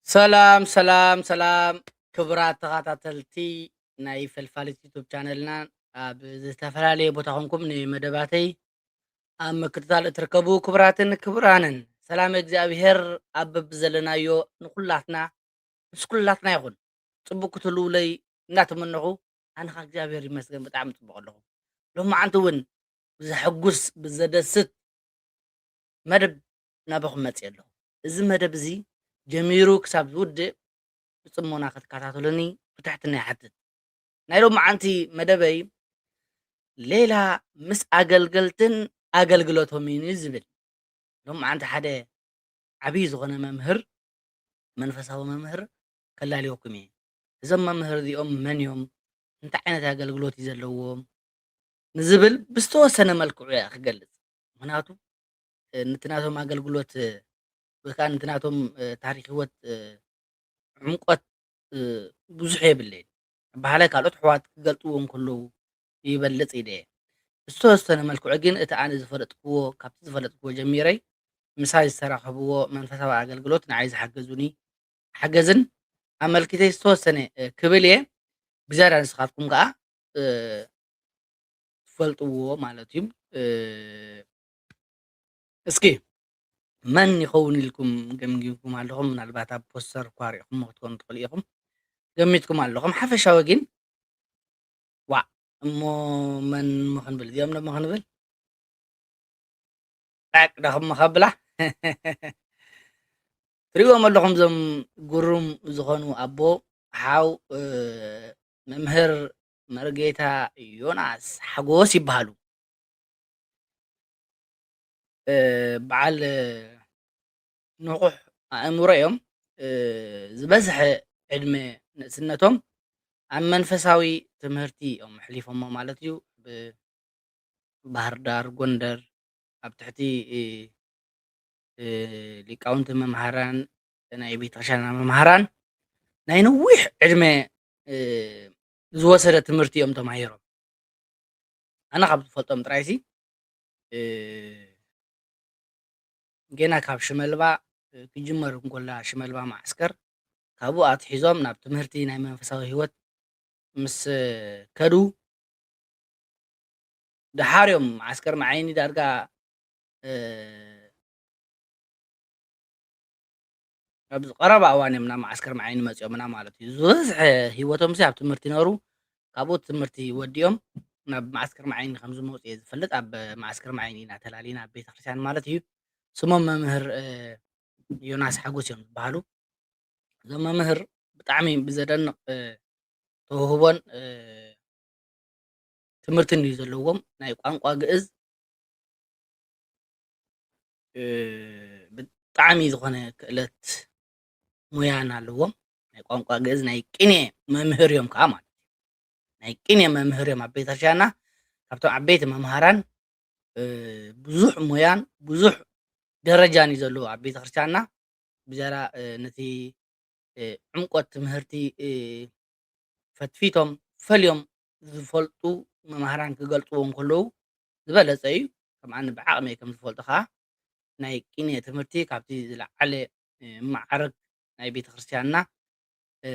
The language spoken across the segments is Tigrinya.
ሰላም ሰላም ሰላም፣ ክቡራት ተኸታተልቲ ናይ ፈልፋሊት ዩቱብ ቻነልና፣ ኣብ ዝተፈላለየ ቦታ ኮንኩም ንመደባተይ ኣብ ምክትታል እትርከቡ ክቡራትን ክቡራንን፣ ሰላም እግዚኣብሔር ኣብ በብዘለናዮ ንኩላትና ምስ ኩላትና ይኹን። ጽቡቅ ክትህልውለይ እናተመነኹ፣ ኣነ ኸኣ እግዚኣብሔር ይመስገን ብጣዕሚ ጽቡቅ ኣለኹ። ሎማዓንቲ እውን ብዘሐጉስ ብዘደስት መደብ ናባኹም መጽእ ኣለኹ። እዚ መደብ እዚ ጀሚሩ ክሳብ ዝውድእ ብጽሞና ክትከታተሉኒ ብትሕትና ይሓትት። ናይ ሎማዓንቲ መደበይ ሌላ ምስ ኣገልገልትን ኣገልግሎቶምን እዩ ዝብል። ሎማዓንቲ ሓደ ዓብዪ ዝኾነ መምህር፣ መንፈሳዊ መምህር ከላልየኩም እየ። እዞም መምህር እዚኦም መን እዮም? እንታይ ዓይነት ኣገልግሎት እዩ ዘለዎም? ንዝብል ብዝተወሰነ መልክዑ እየ ክገልጽ። ምኽንያቱ፣ እ፣ ነቲ ናቶም ኣገልግሎት፣ እ፣ ወይ ከዓ ነቲ ናቶም፣ እ፣ ታሪኽ ህይወት፣ እ፣ ዕምቆት፣ እ፣ ብዙሕ የብለይን። በሃላይ ካልኦት ኣሕዋት ክገልጽዎ እንከለዉ ይበልጽ ኢለ እየ። ብዝተወሰነ መልክዑ ግን እቲ ኣነ ዝፈለጥክዎ፣ ካብቲ ዝፈለጥክዎ ጀሚረይ ምሳይ ዝተራኸብዎ መንፈሳዊ ኣገልግሎት ንዓይ ዝሓገዙኒ ሓገዝን ኣመልኪተይ ዝተወሰነ፣ እ፣ ክብል እየ። ብዝያዳ ንስኻትኩም ከኣ፣ እ፣ ትፈልጥዎ ማለት እዩ። እ፣ እስኪ መን ይኸውን ኢልኩም ገምጊምኩም ኣለኹም? ምናልባት ኣብ ፖስተር እኳ ርኢኹሞ ክትኮኑ ትኽእሉ ኢኹም። ገሚትኩም ኣለኹም። ሓፈሻዊ ግን፣ ዋእ፣ እሞ መን እሞ ክንብል? እዚኦም ዶ እሞ ክንብል? ጣቅ ዳኹም ከብላ። ትሪእዎም ኣለኹም እዞም ግሩም ዝኾኑ ኣቦ፣ ሓው፣ እ፣ መምህር መርጌታ ዮናስ ሓጎስ ይበሃሉ። እ፣ በዓል፣ እ፣ ንቑሕ ኣእምሮ እዮም። እ፣ ዝበዝሐ ዕድመ ንእስነቶም ኣብ መንፈሳዊ ትምህርቲ እዮም ኣሕሊፎሞ ማለት እዩ። ብ-፣ ባህር ዳር፣ ጎንደር፣ ኣብ ትሕቲ፣ እ፣ እ፣ ሊቃውንቲ መምሃራን፣ ናይ ቤተክርስትያንና መምሃራን ናይ ነዊሕ ዕድመ፣ እ፣ ዝወሰደ ትምህርቲ እዮም ተማሂሮም። ኣነ ካብ ዝፈልጦም ጥራይሲ፣ እ፣ ጌና ካብ ሽመልባ፣ እ፣ ክጅመር እንኮላ ሽመልባ ማዓስከር፣ ካብኡ ኣትሒዞም ናብ ትምህርቲ ናይ መንፈሳዊ ህይወት ምስ ከዱ፣ ደሓር እዮም መዓስከር መዓይኒ ዳርጋ፣ እ፣ ኣብዚ ቀረባ እዋን እዮም ናብ መዓስከር መዓይኒ መጺኦምና ማለት እዩ። ዝበዝሐ ህይወቶም ሲ ኣብ ትምህርቲ ነበሩ። ካብኡ ትምህርቲ ወዲኦም ናብ መዓስከር መዓይኒ ከም ዝመጹ እየ ዝፈልጥ። ኣብ መዓስከር መዓይኒ ኢና ተላሊና፣ ኣብ ቤተክርስትያን ማለት እዩ። ስሞም መምህር፣ እ፣ ዮናስ ሓጎስ እዮም ዝበሃሉ። እዞም መምህር ብጣዕሚ ብዘደንቕ፣ እ፣ ተውህቦን፣ እ፣ ትምህርትን እዩ ዘለዎም። ናይ ቋንቋ ግእዝ፣ እ፣ ብጣዕሚ ዝኾነ ክእለት ሙያን ኣለዎም። ናይ ቋንቋ ግእዝ ናይ ቅኔ መምህር እዮም ከዓ ማለት እዩ። ናይ ቅኔ መምህር እዮም ኣብ ቤተክርስትያንና። ካብቶም ዓበይቲ መምሃራን፣ እ፣ ብዙሕ ሙያን ብዙሕ ደረጃን እዩ ዘለዎ ኣብ ቤተክርስትያንና። ብዝያዳ፣ እ፣ ነቲ፣ እ፣ ዕምቆት ትምህርቲ፣ እ፣ ፈትፊቶም ፈልዮም ዝፈልጡ መማህራን ክገልጽዎ እንከለዉ ዝበለጸ እዩ። ከም ኣነ ብዓቕመይ ከም ዝፈልጦ ከኣ ናይ ቅኔ ትምህርቲ ካብቲ ዝለዓለ፣ እ፣ ማዕረግ ናይ ቤተክርስትያንና፣ እ፣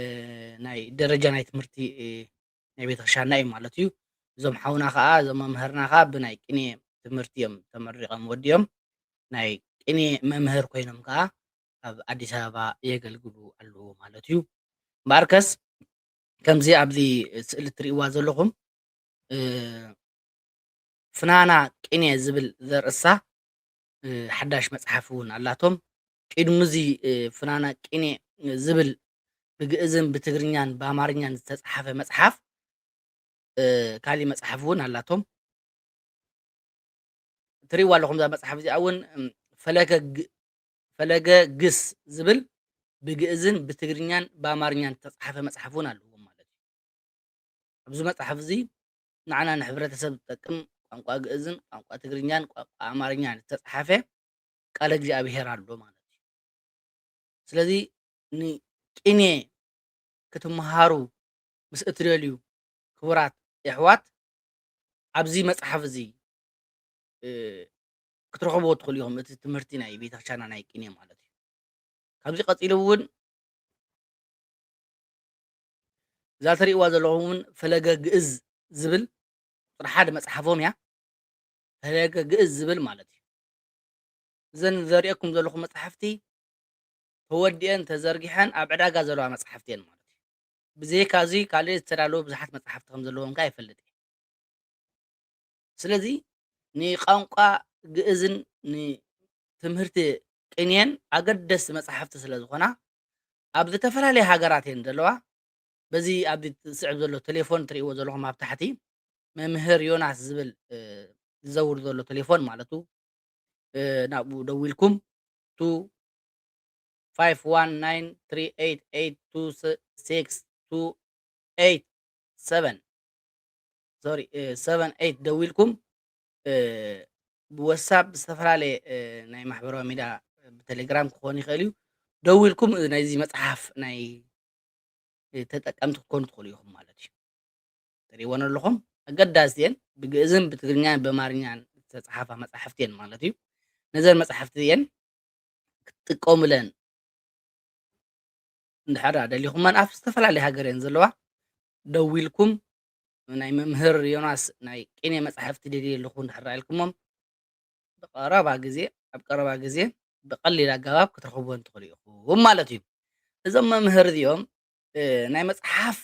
ናይ ደረጃ ናይ ትምህርቲ፣ እ፣ ናይ ቤተክርስትያንና እዩ ማለት እዩ። እዞም ሓውና ከኣ፣ እዞም መምህርና ከኣ ብናይ ቅኔ ትምህርቲ እዮም ተመሪቖም ወዲኦም። ናይ ቅኔ መምህር ኮይኖም ከኣ ኣብ ኣዲስ ኣበባ የገልግሉ ኣለዉ ማለት እዩ። እምበኣርከስ ከምዚ ኣብዚ ስእሊ እትርእይዋ ዘለኹም፣ እ፣ ፍናና ቅኔ ዝብል ዘርእሳ፣ እ፣ ሓዳሽ መጽሓፍ እውን ኣላቶም። ቅድሚ እዚ፣ እ፣ ፍናና ቅኔ ዝብል ብግእዝን ብትግርኛን ብኣማርኛን ዝተጻሓፈ መጽሓፍ፣ እ፣ ካሊእ መጽሓፍ እውን ኣላቶም። ትርእይዋ ኣለኹም እዛ መጽሓፍ እዚኣ እውን፣ እም፣ ፈለገ ግ-፣ ፈለገ ግስ ዝብል ብግእዝን ብትግርኛን ብኣማርኛን ዝተጻሓፈ መጽሓፍ እውን ኣለዎም ማለት እዩ። ኣብዚ መጽሓፍ እዚ ንዓና ንሕብረተሰብ ዝጠቅም ቋንቋ ግእዝን ቋንቋ ትግርኛን ቋንቋ ኣማርኛን ዝተጻሓፈ ቃለ እግዚኣብሔር ኣሎ ማለት እዩ። ስለዚ ንቅኔ ክትመሃሩ ምስ እትደልዩ ክቡራት የሕዋት፣ ኣብዚ መጽሓፍ እዚ፣ እ፣ ክትረኽብዎ ትኽእሉ ኢኹም፣ እቲ ትምህርቲ ናይ ቤተክርስትያንና ናይ ቅኔ ማለት እዩ። ካብዚ ቀጺሉ እውን እዛ ትርእይዋ ዘለኹም እውን ፈለገ ግእዝ ዝብል ቁፅሪ ሓደ መፅሓፎም እያ። ፈለገ ግእዝ ዝብል ማለት እዩ። እዘን ዘርእየኩም ዘለኹ መፅሓፍቲ ተወዲአን ተዘርጊሐን ኣብ ዕዳጋ ዘለዋ መፅሓፍቲ እየን ማለት እዩ። ብዘይካ እዚ ካልእ ዝተዳለወ ብዙሓት መፅሓፍቲ ከም ዘለዎም ከ ይፈልጥ እየ። ስለዚ ንቋንቋ ግእዝን ንትምህርቲ ቅኔን ኣገደስቲ መፅሓፍቲ ስለ ዝኾና ኣብ ዝተፈላለየ ሃገራት እየን ዘለዋ። በዚ ኣብዚ ትስዕብ ዘሎ ቴሌፎን ትርእይዎ ዘለኹም ኣብ ታሕቲ መምህር ዮናስ ዝብል ዝዘውር ዘሎ ቴሌፎን ማለቱ ናብኡ ደዊልኩም ቱ ፋይቭ ዋን ናይን ትሪ ኤይት ኤይት ቱ ሲክስ ቱ ኤይት ሰቨን ሶሪ ሰቨን ኤይት ደዊልኩም ብወሳብ ዝተፈላለየ ናይ ማሕበራዊ ሚድያ ብቴሌግራም ክኾን ይኽእል እዩ ደዊልኩም ናይዚ መፅሓፍ ናይ ተጠቀምቲ ክትኮኑ ትኽእሉ ኢኹም ማለት እዩ። ትሪእወን ኣለኹም ኣገዳስቲ እየን። ብግእዝን ብትግርኛን ብኣማርኛን ዝተፅሓፋ መፅሓፍቲ እየን ማለት እዩ። ነዘን መፅሓፍቲ እየን ክትጥቀሙለን እንድሕር ደሊኹመን ኣብ ዝተፈላለየ ሃገር እየን ዘለዋ። ደዊልኩም ናይ መምህር ዮናስ ናይ ቅኔ መፅሓፍቲ ደልየ ኣለኹ እንድሕር ኢልኩሞም ብቐረባ ግዜ ኣብ ቀረባ ግዜ ብቐሊል ኣገባብ ክትረኽብወን ትኽእሉ ኢኹም ማለት እዩ። እዞም መምህር እዚኦም ናይ መፅሓፍ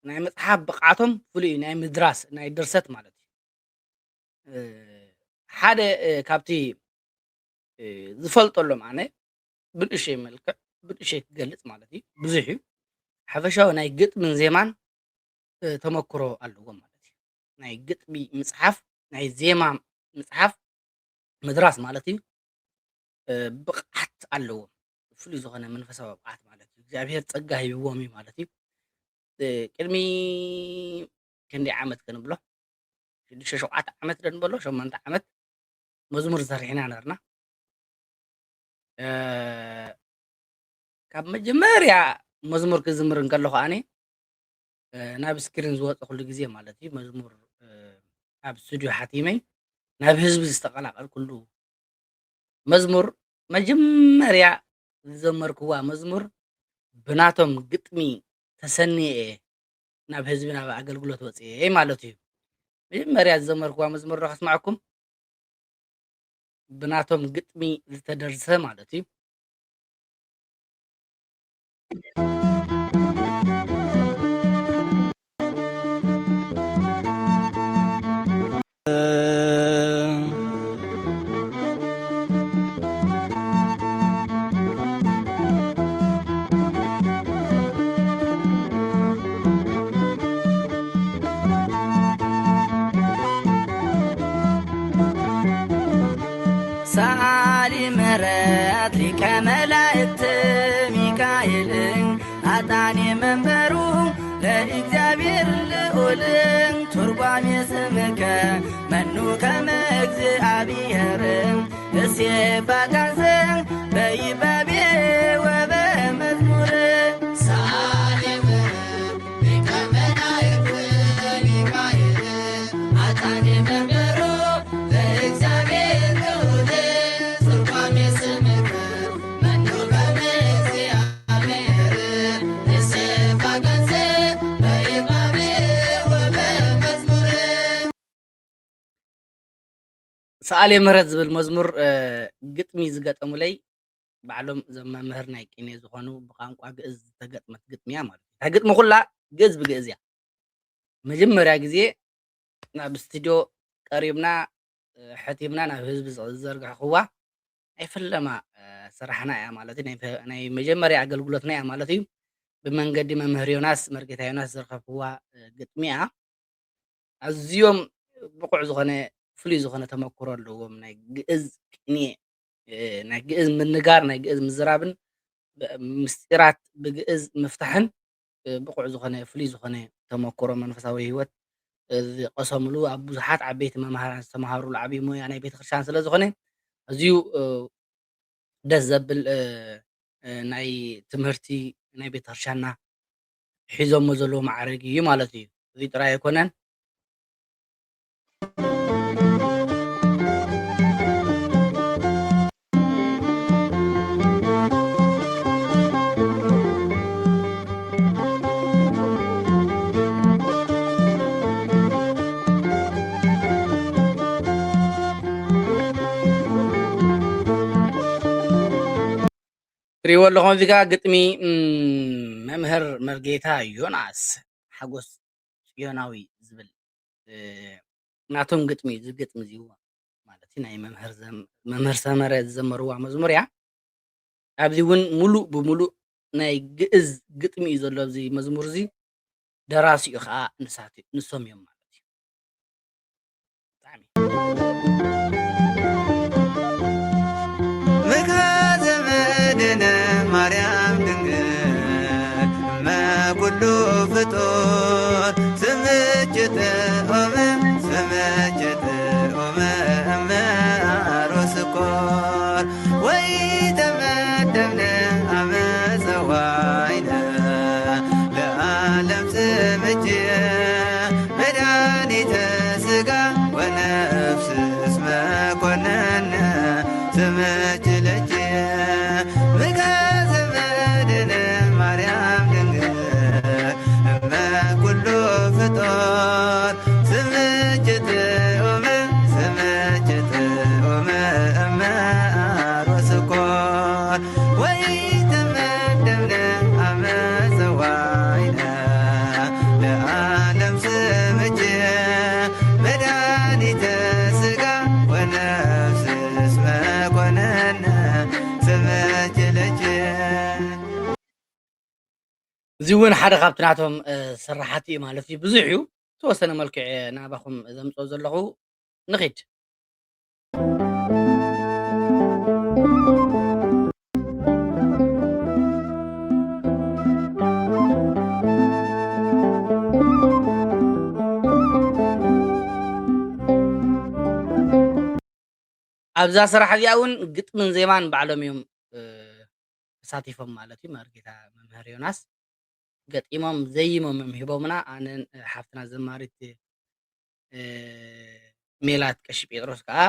ናይ መፅሓፍ ብቕዓቶም ፍሉይ እዩ። ናይ ምድራስ ናይ ድርሰት ማለት እዩ። ሓደ ካብቲ ዝፈልጠሎም ኣነ ብንእሸይ መልክዕ ብንእሸይ ክገልፅ ማለት እዩ። ብዙሕ እዩ። ሓፈሻዊ ናይ ግጥምን ዜማን ተመክሮ ኣለዎም ማለት እዩ። ናይ ግጥሚ ምፅሓፍ ናይ ዜማ ምፅሓፍ ምድራስ ማለት እዩ። ብቕዓት ኣለዎም። ፍሉይ ዝኾነ መንፈሳዊ ብቕዓት ማለት እዩ። እግዚኣብሔር ፀጋ ሂብዎም እዩ ማለት እዩ። ቅድሚ ክንደይ ዓመት ክንብሎ ሽዱሽተ ሸውዓተ ዓመት ደንበሎ ሸሞንተ ዓመት መዝሙር ዝሰርሕ ኢና ነርና። ካብ መጀመርያ መዝሙር ክዝምር እንከለኹ ኣነ ናብ ስክሪን ዝወፀ ኩሉ ግዜ ማለት እዩ መዝሙር ኣብ ስቱዲዮ ሓቲመይ ናብ ህዝቢ ዝተቐላቀልኩሉ መዝሙር መጀመርያ ዝዘመርክዋ መዝሙር ብናቶም ግጥሚ ተሰኒየ እየ ናብ ህዝቢ ናብ ኣገልግሎት ወፅየ ማለት እዩ። መጀመርያ ዝዘመርክዋ መዝሙር ዶ ከስማዕኩም? ብናቶም ግጥሚ ዝተደርሰ ማለት እዩ። ሰዓሊ ምሕረት ሊቀ መላእክት ሚካኤል፣ አጣኔ መንበሩ ለእግዚአብሔር ልዑል። ትርጓሜ ስምከ መኑ ከመ እግዚአብሔር፣ እሴባ ጋዘ በይባቤ ወበመዝሙር። ሰዓሊ ምሕረት ሊቀ መላእክት ሚካኤል፣ አጣኔ መንበሩ ለእግዚአብሔር ልዑል። ትርጓሜ ስምከ መኑ ከመ እግዚአብሔር፣ እሴባ ጋዘ በይባቤ ወበመዝሙር። ሰኣልየ ምህረት ዝብል መዝሙር ግጥሚ ዝገጠሙለይ ባዕሎም እዞም መምህር ናይ ቅኔ ዝኾኑ ብቋንቋ ግእዝ ዝተገጥመት ግጥሚ እያ ማለት እዩ። እታ ግጥሚ ኩላ ግእዝ ብግእዝ እያ። መጀመርያ ግዜ ናብ ስቱድዮ ቀሪብና ሕቲምና ናብ ህዝቢ ዝዘርጋሕክዋ ናይ ፈለማ ስራሕና እያ ማለት እዩ። ናይ መጀመርያ ኣገልግሎትና እያ ማለት እዩ። ብመንገዲ መምህር ዮናስ መርጌታ ዮናስ ዝረኸብክዋ ግጥሚ እያ። ኣዝዮም ብቑዕ ዝኾነ ፍሉይ ዝኾነ ተመክሮ ኣለዎም። ናይ ግእዝ ቅኔ፣ ናይ ግእዝ ምንጋር፣ ናይ ግእዝ ምዝራብን ምስጢራት ብግእዝ ምፍታሕን ብቑዕ ዝኾነ ፍሉይ ዝኾነ ተመክሮ መንፈሳዊ ህይወት ዝቐሰምሉ ኣብ ብዙሓት ዓበይቲ መምሃራን ዝተምሃሩሉ ዓብዪ ሞያ ናይ ቤተክርስትያን ስለ ዝኾነ ኣዝዩ ደስ ዘብል ናይ ትምህርቲ ናይ ቤተክርስትያንና ሒዞሞ ዘለዉ ማዕረግ እዩ ማለት እዩ። እዚ ጥራይ ኣይኮነን። ሪዎ ኣለኹም። እዚ ከኣ ግጥሚ፣ እም፣ መምህር መርጌታ ዮናስ ሓጎስ ጽዮናዊ ዝብል፣ እ፣ ናቶም ግጥሚ እዩ። እዚ ግጥሚ እዚ ማለት እዩ ናይ መምህር ዘም-፣ መምህር ሰመረ ዝዘመርዋ መዝሙር እያ። ኣብዚ እውን ሙሉእ ብሙሉእ ናይ ግእዝ ግጥሚ እዩ ዘሎ ኣብዚ መዝሙር እዚ። ደራሲኡ ኸዓ ንሳት-፣ ንሶም እዮም ማለት እዩ። ብጣዕሚ። ምክረ ዘመድነ ማርያም ድንግል እመ ኩሉ ፍጡር ስምኪ ጥዑም ስምኪ ጥዑም እመ ኣሮ ስኮር ወይ ተመደብነ ኣመ ጸዋይነ ለዓለም ስምኪ መድኃኒተ ሥጋ ወነፍስ እስመ ኮነነ ስምኪ ለኪ ምክረ ዘመድነ ማርያም ድንግል እመ ኩሉ ፍጡር ስምኪ ጥዑም ስምኪ ጥዑም እመ ኣሮ ስኮር ወይ ተመደብነ ኣመ ጸዋይነ ለዓለም ስምኪ መድኃኒተ ሥጋ ወነፍስ እስመ ኮነነ ስምኪ ለኪ። እዚ እውን ሓደ ካብቲ ናቶም፣ እ፣ ስራሓት እዩ ማለት እዩ። ብዙሕ እዩ። ዝተወሰነ መልክዕ እየ ናባኹም ዘምጽኦ ዘለኹ። ንኺድ። ኣብዛ ስራሕ እዚኣ እውን ግጥምን ዜማን ባዕሎም እዮም፣ እ፣ ተሳቲፎም ማለት እዩ። መርጌታ መምህር ዮናስ ገጢሞም ዘይሞም እዮም ሂቦምና። ኣነን፣ እ፣ ሓፍትና ዘማሪት፣ እ፣ ሜላት ቀሺ ጴጥሮስ ከዓ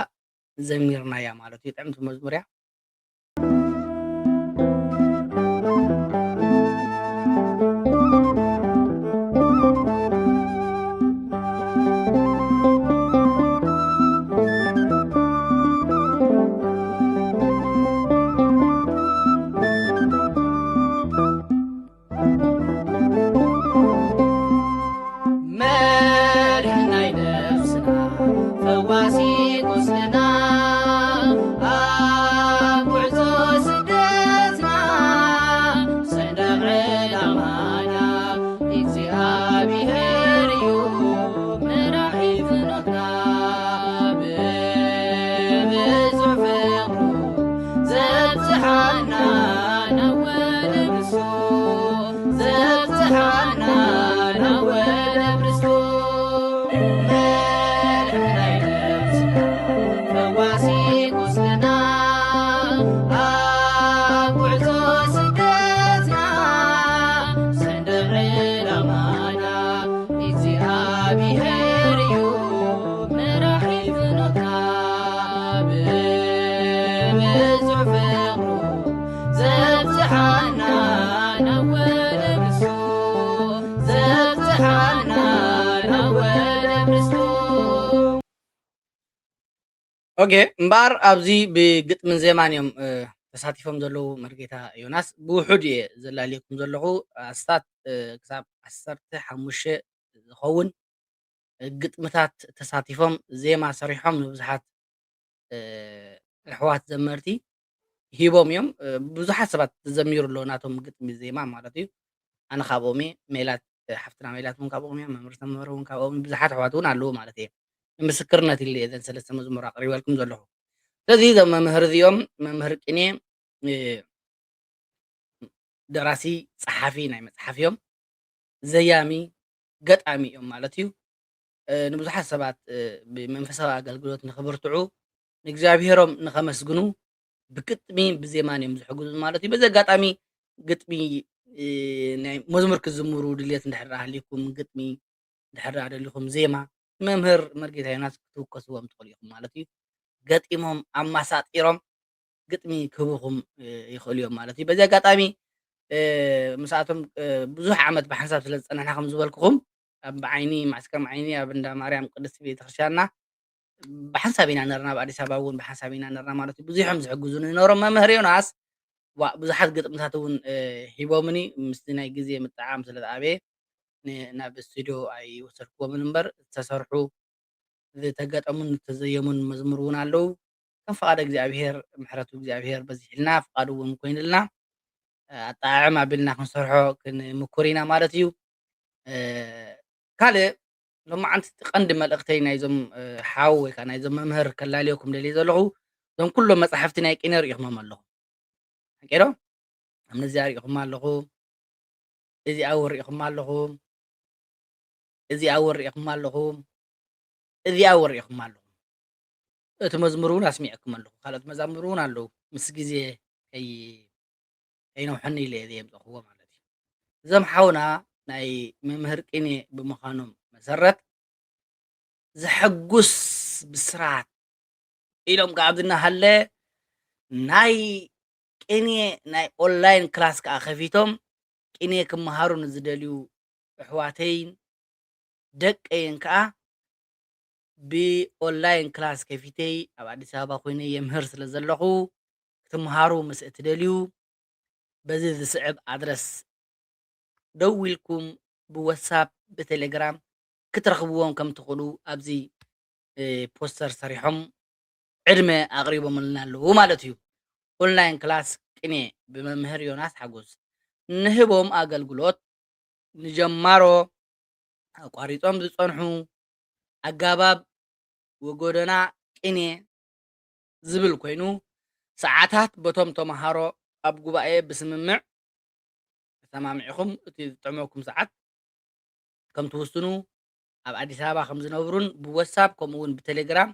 ዘሚርናያ ማለት እዩ። ጥዕምቲ መዝሙር እያ። መድሕን ናይ ነፍስና ፈዋሲ ቁስልና ኣብ ጉዕዞ ስደትና ሰንደቕ ዕላማና እግዚኣብሔር እዩ መራሒ ፍኖትና ብብዙሕ ፍቕሩ ዘብጽሓና ናብ ወደብ ንሱ ዘብጽሓና ናብ ወደብ ርስቱ መድሕናይ ነፍስና ፈዋሲ ቁስልና ኣብ ጉዕዞ ስደትና ሰንደቕ ዕላማና እግዚኣብሔር እዩ መራሒ ፍኖትና ብብዙሕ ፍቕሩ ዘብጽሓና ናብ ወደብ ርስቱ ዘብጽሓና ናብ ወደብ ርስቱ። ኦኬ፣ እምበኣር ኣብዚ ብግጥምን ዜማን እዮም፣ እ፣ ተሳቲፎም ዘለዉ መርጌታ ዮናስ። ብውሑድ እየ ዘላልየኩም ዘለኹ። ኣስታት፣ እ፣ ክሳብ ዓሰርተ ሓሙሽተ ዝኸውን ግጥምታት ተሳቲፎም ዜማ ሰሪሖም ንብዙሓት፣ እ፣ ኣሕዋት ዘመርቲ ሂቦም እዮም። እ፣ ብዙሓት ሰባት ዘሚሩ ኣለዉ ናቶም ግጥሚ ዜማ ማለት እዩ። ኣነ ካብኦም እየ። ሜላት፣ እ፣ ሓፍትና ሜላት እውን ካብኦም እያ። መምህር ሰመረ እውን ካብኦም እዩ። ብዙሓት ኣሕዋት እውን ኣለዉ ማለት እየ። ንምስክርነት ኢለ እየ እዘን ሰለስተ መዝሙር ኣቕሪበልኩም ዘለኹ። ስለዚ እዞም መምህር እዚኦም መምህር ቅኔ፣ እ፣ ደራሲ፣ ጸሓፊ ናይ መጽሓፍ እዮም። ዘያሚ፣ ገጣሚ እዮም ማለት እዩ። እ፣ ንብዙሓት ሰባት፣ እ፣ ብመንፈሳዊ ኣገልግሎት ንኽብርትዑ፣ ንእግዚኣብሔሮም ንኸመስግኑ ብግጥሚ ብዜማን እዮም ዝሕግዙ ማለት እዩ። በዚ ኣጋጣሚ ግጥሚ፣ እ፣ ናይ መዝሙር ክዝምሩ ድልየት እንድሕር ሃልዩኩም፣ ግጥሚ እንድሕር ደሊኹም፣ ዜማ ንመምህር መርጌታ ዮናስ ክትውከስዎም ትኽእሉ ኢኹም ማለት እዩ። ገጢሞም ኣማሳጢሮም ግጥሚ ክህቡኹም፣ እ፣ ይኽእሉ እዮም ማለት እዩ። በዚ ኣጋጣሚ፣ እ፣ ምስኣቶም፣ እ፣ ብዙሕ ዓመት ብሓንሳብ ስለ ዝጸናሕና ከም ዝበልኩኹም ኣብ ዓይኒ፣ ማዕስከር ዓይኒ ኣብ እንዳ ማርያም ቅድስቲ ቤተክርስትያንና ብሓንሳብ ኢና ነርና፣ ኣብ ኣዲስ ኣበባ እውን ብሓንሳብ ኢና ነርና ማለት እዩ። ብዙሕ እዮም ዝሕግዙኒ ነሮም መምህር ዮናስ። ዋ ብዙሓት ግጥምታት እውን እ፣ ሂቦምኒ ምስቲ ናይ ግዜ ምጥዓም ስለ ዝኣበየ ን- ናብ ስቱዲዮ ኣይወሰድክዎምን እምበር ዝተሰርሑ ዝተገጠሙን ዝተዘየሙን መዝሙር እውን ኣለዉ። ከም ፍቓድ እግዚኣብሔር ምሕረቱ እግዚኣብሔር በዚሕልና ፍቓዱ እውን ኮይንልና እ፣ ኣጠዓዕም ኣቢልና ክንሰርሖ ክንምኩር ኢና ማለት እዩ። እ፣ ካልእ ሎማዓንቲ እቲ ቀንዲ መልእኽተይ ናይዞም እ፣ ሓው ወይ ከዓ ናይዞም መምህር ከላልየኩም ደልየ ዘለኹ እዞም ኩሎም መፃሕፍቲ ናይ ቅኔ ርኢኹሞም ኣለኹም። ሓቂ ዶ? እምኒ እዚኣ ርኢኹማ ኣለኹም። እዚኣ እውን ርኢኹማ ኣለኹም። እዚኣ እውን ርኢኹማ ኣለኹም። እዚኣ እውን ርኢኹማ ኣለኹም። እቲ መዝሙር እውን ኣስሚዐኩም ኣለኹ። ካልኦት መዛሙር እውን ኣለዉ። ምስ ግዜ ከይ ከይነውሐኒ ኢለ እየ ዘየምፀኽዎ ማለት እዩ። እዞም ሓውና ናይ መምህር ቅኔ ብምዃኖም መሰረት ዘሐጉስ ብስራት ኢሎም ካብ ዝናሃለ ናይ ቅኔ ናይ ኦንላይን ክላስ ከዓ ከፊቶም ቅኔ ክመሃሩ ንዝደልዩ ኣሕዋተይን ደቀይን ከዓ ብኦንላይን ክላስ ከፊተይ ኣብ ኣዲስ ኣበባ ኮይነ የምህር ስለ ዘለኹ ክትመሃሩ ምስ እትደልዩ በዚ ዝስዕብ ኣድረስ ደው ኢልኩም ብወትሳፕ ብቴሌግራም ክትረኽብዎም ከም ትኽእሉ ኣብዚ እ፣ ፖስተር ሰሪሖም ዕድመ ኣቕሪቦምልና ኣለዉ ማለት እዩ። ኦንላይን ክላስ ቅኔ ብመምህር ዮናስ ሓጎስ ንህቦም ኣገልግሎት ንጀማሮ ኣቋሪጾም ዝጸንሑ ኣጋባብ ወጎደና ቅኔ ዝብል ኮይኑ ሰዓታት በቶም ተምሃሮ ኣብ ጉባኤ ብስምምዕ ተሰማሚዕኹም እቲ ዝጥዕመኩም ሰዓት ከም ትውስኑ ኣብ ኣዲስ ኣበባ ከም ዝነብሩን ብወትሳፕ ከምኡ እውን ብቴሌግራም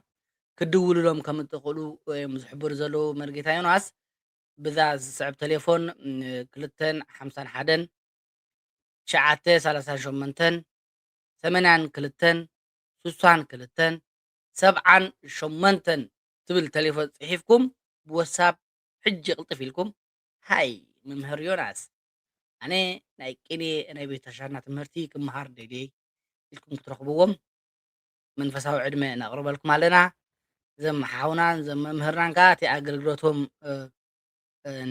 ክድውሉሎም ከም እትኽእሉ እዮም ዝሕብሩ ዘለዉ መርጌታ ዮናስ። ብዛ ዝስዕብ ቴሌፎን ክልተን ሓምሳን ሓደን ትሽዓተ ሰላሳን ሸሞንተን ሰመንያን ክልተን ሱሳን ክልተን ሰብዓን ሸሞንተን ትብል ቴሌፎን ጽሒፍኩም ብወትሳፕ ሕጂ ቅልጥፍ ኢልኩም ሃይ መምህር ዮናስ ኣነ ናይ ቅኔ ናይ ቤተሻና ትምህርቲ ክመሃር ደልየ ኢልኩም ክትረኽብዎም መንፈሳዊ ዕድመ ነቕርበልኩም ኣለና። እዞም ሓውናን እዞም መምህርናን ከዓ እቲ ኣገልግሎቶም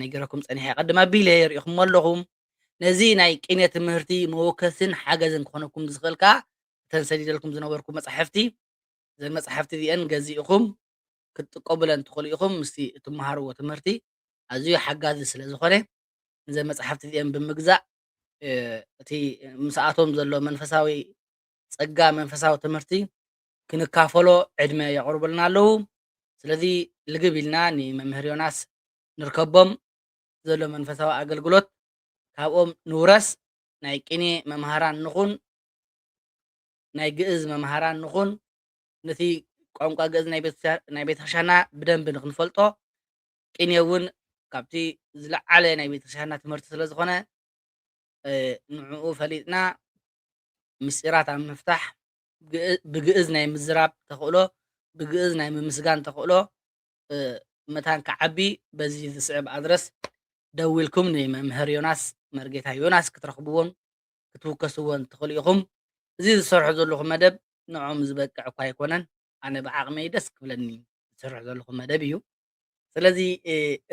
ነጊረኩም ፀኒሐ ቀድም ኣቢለ ርኢኹም ኣለኹም። ነዚ ናይ ቅኔ ትምህርቲ መወከስን ሓገዝን ክኾነኩም ዝኽእል ከዓ እተን ሰዲደልኩም ዝነበርኩ መፃሕፍቲ እዘን መፃሕፍቲ እዚአን ገዚእኹም ክትጥቀሙለን ትኽእሉ ኢኹም። ምስቲ እትመሃርዎ ትምህርቲ ኣዝዩ ሓጋዚ ስለ ዝኾነ እዘን መፃሕፍቲ እዚአን ብምግዛእ እቲ ምስኣቶም ዘሎ መንፈሳዊ ጸጋ መንፈሳዊ ትምህርቲ ክንካፈሎ ዕድመ የቕርቡልና ኣለዉ። ስለዚ ልግብ ኢልና ንመምህር ዮናስ ንርከቦም ዘሎ መንፈሳዊ ኣገልግሎት ካብኦም ንውረስ። ናይ ቅኔ መምሃራን ንኹን፣ ናይ ግእዝ መምሃራን ንኹን፣ ነቲ ቋንቋ ግእዝ ናይ ቤተክርስትያና ብደንቢ ንክንፈልጦ ቅኔ እውን ካብቲ ዝለዓለ ናይ ቤተክርስትያንና ትምህርቲ ስለ ዝኾነ ንዕኡ ፈሊጥና ምስጢራት ኣብ ምፍታሕ ብግእዝ ናይ ምዝራብ ተኽእሎ ብግእዝ ናይ ምምስጋን ተኽእሎ መታን ክዓቢ በዚ ዝስዕብ ኣድረስ ደዊልኩም ንመምህር ዮናስ መርጌታ ዮናስ ክትረኽብዎን ክትውከስዎን ትኽእሉ ኢኹም። እዚ ዝሰርሖ ዘለኹ መደብ ንዕኦም ዝበቅዕ እኳ ኣይኮነን። ኣነ ብዓቕመይ ደስ ክብለኒ ዝሰርሖ ዘለኹ መደብ እዩ። ስለዚ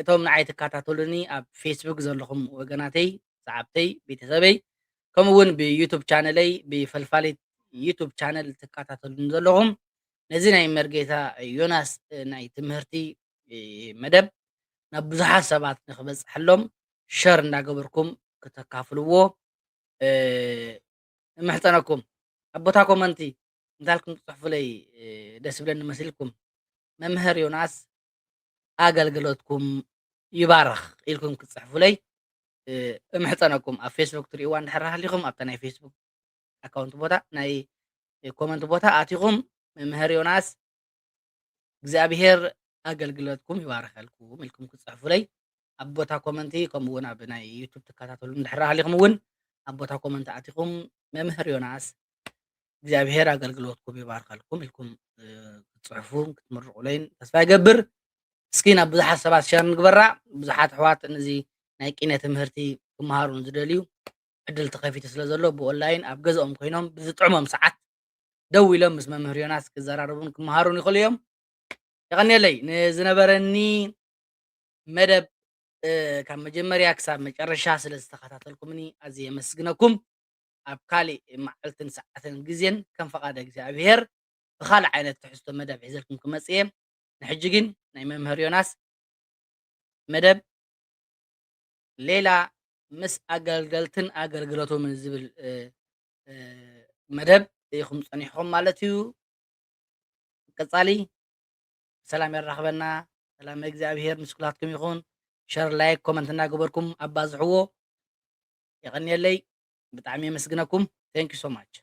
እቶም ንዓይ ትከታተሉኒ ኣብ ፌስቡክ ዘለኹም ወገናተይ፣ ሰዓብተይ፣ ቤተሰበይ ከምኡ እውን ብዩቱብ ቻነለይ ብፈልፋሊት ዩቱብ ቻነል ትከታተሉኒ ዘለኹም ነዚ ናይ መርጌታ ዮናስ ናይ ትምህርቲ መደብ ናብ ብዙሓት ሰባት ንክበፅሐሎም ሸር እንዳገበርኩም ክተካፍልዎ እምሕፀነኩም። ኣብ ቦታ ኮመንቲ እንታልኩም ትፅሕፉለይ ደስ ይብለኒ መሲልኩም። መምህር ዮናስ ኣገልግሎትኩም ይባርኽ ኢልኩም ክትፅሕፉለይ እምሕፀነኩም። ኣብ ፌስቡክ ትሪእዋ እንድሕር ሃሊኹም ኣብታ ናይ ፌስቡክ ኣካውንት ቦታ ናይ ኮመንት ቦታ ኣቲኹም መምህር ዮናስ እግዚኣብሔር ኣገልግሎትኩም ይባርኸልኩም ኢልኩም ክትፅሕፉለይ ኣብ ቦታ ኮመንቲ ከምኡ እውን ኣብ ናይ ዩቱብ ትከታተሉ እንድሕር ሃሊኹም እውን ኣብ ቦታ ኮመንቲ ኣቲኹም መምህር ዮናስ እግዚኣብሔር ኣገልግሎትኩም ይባርኸልኩም ኢልኩም ክትፅሕፉን ክትምርቑለይን ተስፋ ይገብር። እስኪ ናብ ብዙሓት ሰባት ሸር ንግበራ። ብዙሓት ኣሕዋት ነዚ ናይ ቅኔ ትምህርቲ ክመሃሩ ንዝደልዩ ዕድል ተኸፊቱ ስለ ዘሎ ብኦንላይን ኣብ ገዝኦም ኮይኖም ብዝጥዕሞም ሰዓት ደው ኢሎም ምስ መምህር ዮናስ ክዘራረቡን ክመሃሩን ይኽእሉ እዮም። የቐንየለይ ንዝነበረኒ መደብ ካብ መጀመርያ ክሳብ መጨረሻ ስለ ዝተኸታተልኩምኒ ኣዝየ የመስግነኩም። ኣብ ካሊእ መዓልትን ሰዓትን ግዜን ከም ፈቓድ እግዚኣብሔር ብኻልእ ዓይነት ትሕዝቶ መደብ ሒዘልኩም ክመጽእ እየ። ንሕጂ ግን ናይ መምህር ዮናስ መደብ ሌላ ምስ ኣገልገልትን ኣገልግሎቶምን ዝብል መደብ ኢኹም ጸኒሕኹም ማለት እዩ። ቀጻሊ ሰላም የራኽበና። ሰላም እግዚኣብሔር ምስ ኩላትኩም ይኹን። ሸር፣ ላይክ፣ ኮመንት እናገበርኩም ኣባዝሕዎ። የቐንየለይ። ብጣዕሚ የመስግነኩም። Thank you so much።